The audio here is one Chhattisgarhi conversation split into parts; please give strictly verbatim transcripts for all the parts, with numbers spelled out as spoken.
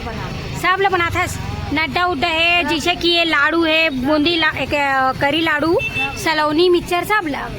सब ला बनाथस। नड्डा उड्डा हे, जैसे कि ये लाडू हे, बूंदी ला, एक, अ, करी लाडू, सलौनी, मिक्सचर, सब ला।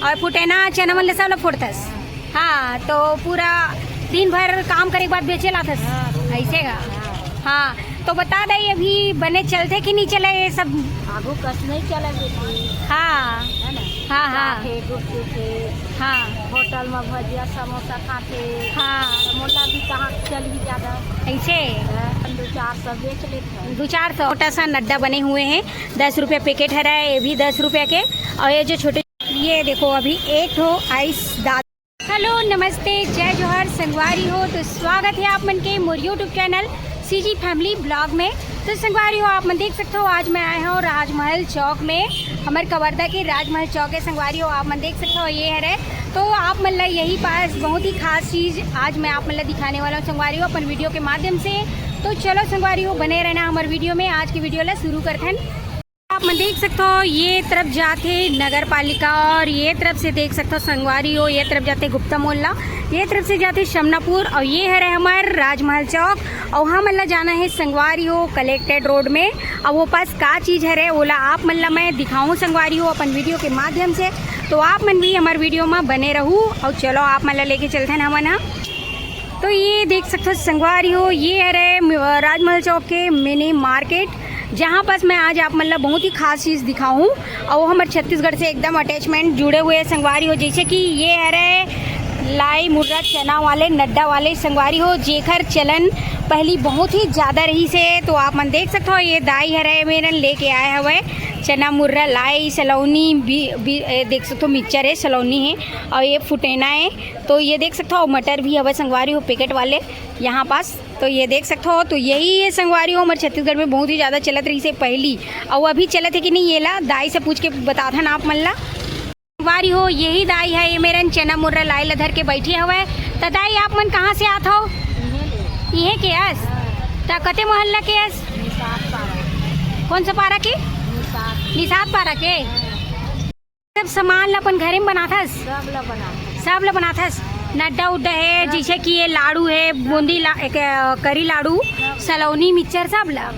और फुटेना चना मन ला सब ला फोड़थस। हाँ, तो पूरा दिन भर काम करे के बाद बेचे लाथस। हाँ। ऐसे का? हाँ। हाँ, तो बता दे, अभी बने चलथे कि नहीं चले ये सब? आगू कस नहीं चले बेटी। हाँ। है ना? हाँ, हाँ। चाट हे, गुपचुप हे। हाँ। होटल में भजिया, समोसा खाथे। हाँ। तो मोला भी कहाँ चलही ज्यादा। ऐसे? हाँ, दो चार सौ बेच लेथे। दो चार सौ। छोटा सा नड्डा बने हुए हैं, दस रुपये पैकेट हरा है, ये भी दस रुपये के। और ये जो छोटे, ये देखो, अभी एक ठो आइस दाल। हेलो, नमस्ते, जय जोहार संगवारी हो। तो स्वागत है आप मन के मोर YouTube channel CG family blog में। तो संगवारी हो, आप मन देख सकते हो, आज मैं आए हूँ राजमहल चौक में। हमर कवर्धा के राजमहल चौक है संगवारी हो, आप मन देख सकते हो, ये हरे। तो आप मन ला यही पास बहुत ही खास चीज आज मैं आप मन ला दिखाने वाला हूँ संगवारी हो, अपन वीडियो के माध्यम से। तो चलो संगवारी हो, बने रहना हमर वीडियो में। आज के वीडियो ला शुरू करथन। आप मन देख सकते हो, ये तरफ जाते नगर पालिका और ये तरफ से देख सकते हो संगवारी हो, ये तरफ जाते गुप्ता मोहल्ला, ये तरफ से जाते शमनापुर और ये हरे हमार राजमहल चौक। और हमन ला जाना है संगवारी हो कलेक्ट्रेट रोड में। और वो पास का चीज हरे, ओला आप मन ला मैं दिखाऊं संगवारी हो अपन वीडियो के माध्यम से। तो आप मन भी हमार वीडियो में बने रहू और चलो आप मन ला लेके चलते हैं हमन ह। तो ये देख सकते हो संगवारी हो, ये हरे म-, राजमहल चौक के मिनी मार्केट, जहाँ पास मैं आज आप मन ला बहुत ही खास चीज़ दिखाऊँ। और वो हमर छत्तीसगढ़ से एकदम अटैचमेंट जुड़े हुए हैं संगवारी हो। जैसे कि ये हरे लाई मुर्रा चना वाले नड्डा वाले संगवारी हो, जेकर चलन पहली बहुत ही ज़्यादा रही से। तो आप मन देख सकते हो, ये दाई हरे मेरन लेके आए हुए चना मुर्रा लाई सलौनी भी, भी ए, देख सकते हो मिक्सचर है, सलौनी है और ये फुटेना है। तो ये देख सकते हो मटर भी हवे संगवारी हो पैकेट वाले यहाँ पास। तो ये देख सकते हो, तो यही ये संगवारी हो हमर छत्तीसगढ़ में बहुत ही ज़्यादा चलत रही से पहली, और अभी चलत है कि नहीं, ये ला दाई से पूछ के बताथन आप मन ला। संगवारी हो, यही दाई है, ये मेरन चना मुर्रा लाई ला धर के बैठे हवे। त दाई, आप मन कहाँ से आत हो? इहे के अस? त कते मोहल्ला के अस? कौन सा पारा के? निषाद पारा के। सब सामान ला अपन घरे में बनाथस? सब ला बनाथस। सब ला बनाथस। नड्डा उड्डा है, जैसे कि ये लाडू है, बूंदी ला, एक, अ, करी लाडू, सलौनी, मिक्सचर सब ला।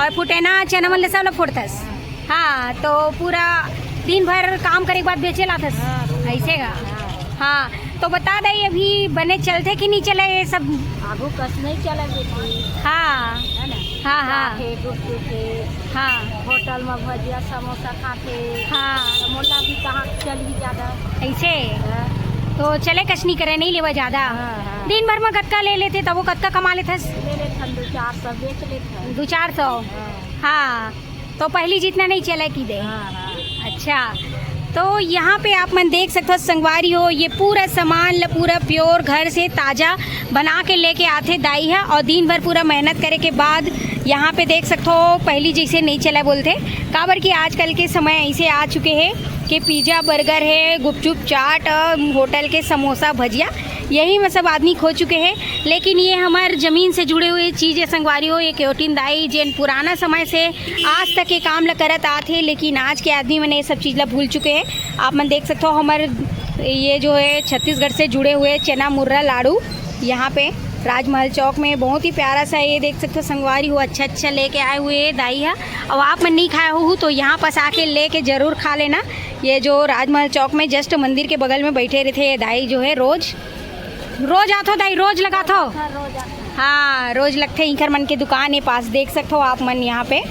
और फुटेना चना मन ला सब ला फोड़थस। हाँ, तो पूरा दिन भर काम करे के बाद बेचे लाथस। हाँ, रोज ऐसे का? हाँ। हाँ, तो बता दे, अभी बने चलथे कि नहीं चले ये सब? आगू कस नहीं चले बेटी। हाँ। है ना? हाँ, हाँ। चाट हे, गुपचुप हे। हाँ। होटल में भजिया समोसा खाथे। हाँ। तो मोला भी कहाँ चलही ज्यादा। ऐसे? हाँ। तो चले कस नहीं करे, नहीं लेवा ज्यादा। हाँ, हाँ। दिन भर में कतका ले लेथे, तब वो कतका कमा लेथस? ले लेथन दो चार सौ बेच लेथन। दो चार सौ? हाँ। हाँ। तो पहली जितना नहीं चले की दे। हाँ, हाँ। अच्छा, तो यहाँ पे आप मन देख सकते हो संगवारी हो, ये पूरा सामान ल-, पूरा प्योर घर से ताजा बना के लेके आथे दाई ह, और दिन भर पूरा मेहनत करे के बाद यहाँ पे देख सकते हो पहली जैसे नहीं चला बोलथे, काबर कि आजकल के समय ऐसे आ चुके हैं कि पिज्जा, बर्गर है, गुपचुप, चाट, अ, होटल के समोसा, भजिया, यही में सब आदमी खो चुके हैं। लेकिन ये हमार जमीन से जुड़े हुए चीज है संगवारी हो, ये केवटिन दाई जेन पुराना समय से आज तक ये काम ला करत आत हे, लेकिन आज के आदमी मन ये सब चीज ला भूल चुके हैं। आप मन देख सकते हो, हमार ये जो है छत्तीसगढ़ से जुड़े हुए चना मुर्रा लाडू यहाँ पे राजमहल चौक में बहुत ही प्यारा सा, ये देख सकते हो संगवारी हो, अच्छा अच्छा लेके आए हुए है दाई है। और आप मन नहीं खाए हो तो यहाँ पास आके लेके जरूर खा लेना। ये जो राजमहल चौक में जस्ट मंदिर के बगल में बैठे रहते हैं दाई जो है, रोज रोज आथो दाई, रोज लगाथो? हाँ, रोज लगथे। इंखर मन के दुकान ए पास, देख सकथो आप मन यहाँ पे।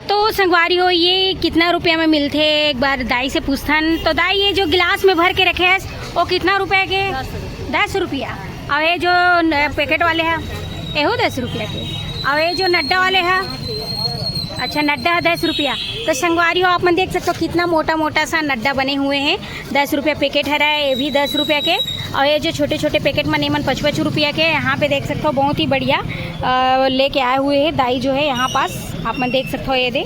तो संगवारी हो, ये कितना रुपया में मिलथे, एक बार दाई से पूछथन। तो दाई, ये जो गिलास में भर के रखे हस, वो कितना रुपया के? दस रुपया। दस रुपया। और ये जो न-, पैकेट वाले है, एहू दस रुपया के। और ये जो नड्डा वाले है, अच्छा, नड्डा है दस रुपया। तो संगवारी हो, आप मन देख सकते हो कितना मोटा मोटा सा नड्डा बने हुए हैं। दस रुपया पैकेट हरा है, ये भी दस रुपया के। और ये जो छोटे छोटे पैकेट मन, एमन पाँच पाँच रुपया के। यहाँ पे देख सकते हो बहुत ही बढ़िया, अ, लेके आए हुए हैं दाई जो है यहाँ पास, आप मन देख सकते हो। ये दे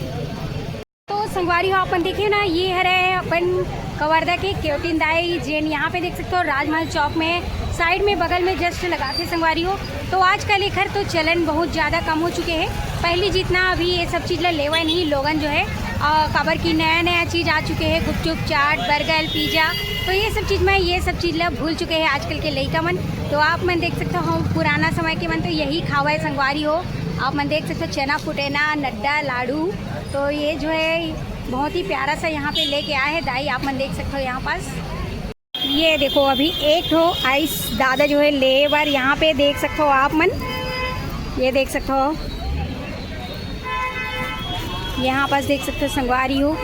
तो संगवारी हो, अपन देखिए ना, ये हरे अपन कवर्धा के केवटिन दाई जेन यहाँ पे देख सकते हो राजमहल चौक में साइड में बगल में जस्ट लगाथे संगवारी हो। तो आजकल एखर तो चलन बहुत ज़्यादा कम हो चुके हैं। पहली जितना अभी ये सब चीज़ ला लेवा नहीं लोगन जो है, अ, काबर की नया नया चीज़ आ चुके हैं, गुपचुप, चाट, बर्गर, पिज़्ज़ा। तो ये सब चीज़ में, ये सब चीज़ ला भूल चुके हैं आजकल के लइका मन। तो आप मन देख सकते हो, पुराना समय के मन तो यही खावा है संगवारी हो। आप मन देख सकते हो, चना फुटेना, नड्डा, लाडू। तो ये जो है, बहुत ही प्यारा सा यहाँ पे लेके आए हैं दाई। आप मन देख सकते हो यहाँ पास, ये देखो, अभी एक ठो आइस दादा जो है ले बर यहाँ पे देख सकते हो आप मन। ये देख सकते हो, यहाँ पास देख सकते हो संगवारी हो।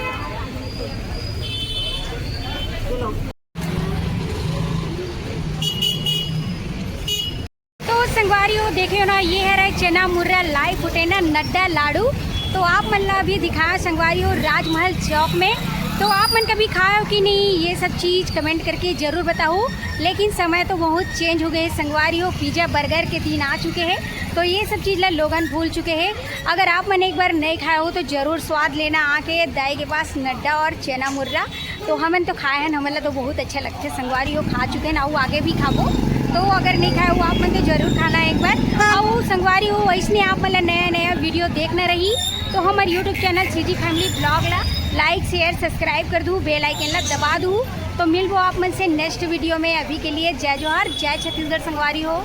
तो संगवारी हो, देखे हो ना, ये है रहे चना मुर्रा, लाई फुटेना, नड्डा, लाडू। तो आप मन ला अभी दिखाया संगवारी हो राजमहल चौक में। तो आप मन कभी खाए हो कि नहीं, ये सब चीज़ कमेंट करके ज़रूर बताओ। लेकिन समय तो बहुत चेंज हो गए संगवारी हो, पिज़्ज़ा बर्गर के दिन आ चुके हैं, तो ये सब चीज़ ला लोगन भूल चुके हैं। अगर आप मन एक बार नहीं खाए हो तो ज़रूर स्वाद लेना आके दाई के पास नड्डा और चना मुर्रा। तो हमन तो खाए हन, हमन ला तो बहुत अच्छा लगथे संगवारी हो, खा चुके हन, अउ आगे भी खाबो। तो अगर नहीं खाए हो आप मन तो जरूर खाना एक बार। अउ संगवारी हो, वैसने आप मन ला नया नया वीडियो देखना रही तो हमर YouTube channel CG family blog ला लाइक, शेयर, सब्सक्राइब कर दू, बेल आइकन ला दबा दू। तो मिलबो आप मन से नेक्स्ट वीडियो में। अभी के लिए जय जोहार, जय छत्तीसगढ़ संगवारी हो।